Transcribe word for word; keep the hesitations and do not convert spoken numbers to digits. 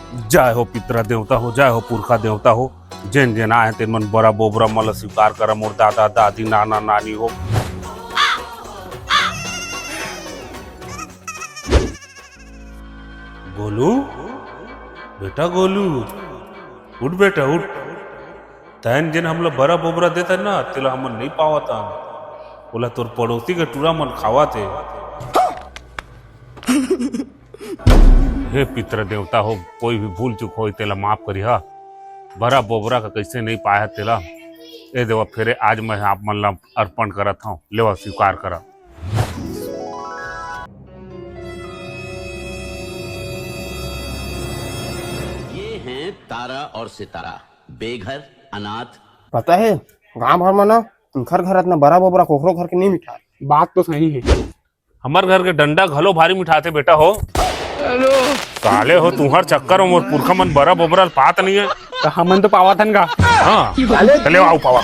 जय हो पितरा देवता हो, जय हो पुरखा देवता हो, जेन जेन आए तेन मन बरा बोबरा मन ल स्वीकार करा, मोर दादा दादी नाना नानी हो। गोलू, बेटा गोलू, उठ बेटा उठ। तैं जेन हमला बरा बोबरा देत हन ना, तेला हमन नइ पावत हन। ओला तोर पड़ोसी के टूरा मन खावत हे। हे पितृ देवता हो, कोई भी भूल चूक होई तेला माफ करिहा। बरा बोबरा का कइसे नइ पाए हस तेला। ए देवा, फेरे आज मैं आप मन ला अर्पण करत हंव, लेवा स्वीकार करा। ये हैं तारा और सितारा, बेघर, अनाथ। पता हे, गांव भर म ना तुंखर घर अतना बरा बोबरा कोखरो घर के नइ मिठाय। बात तो सही हे। हमर घर के डंडा घलो भारी मिठाथे बेटा हो। साले हो, तुंहर चक्कर म मोर पुरखा मन बरा बोबरा पात नइ हे। त हमन तो पावत हन गा। हाँ, चले आओ पावा।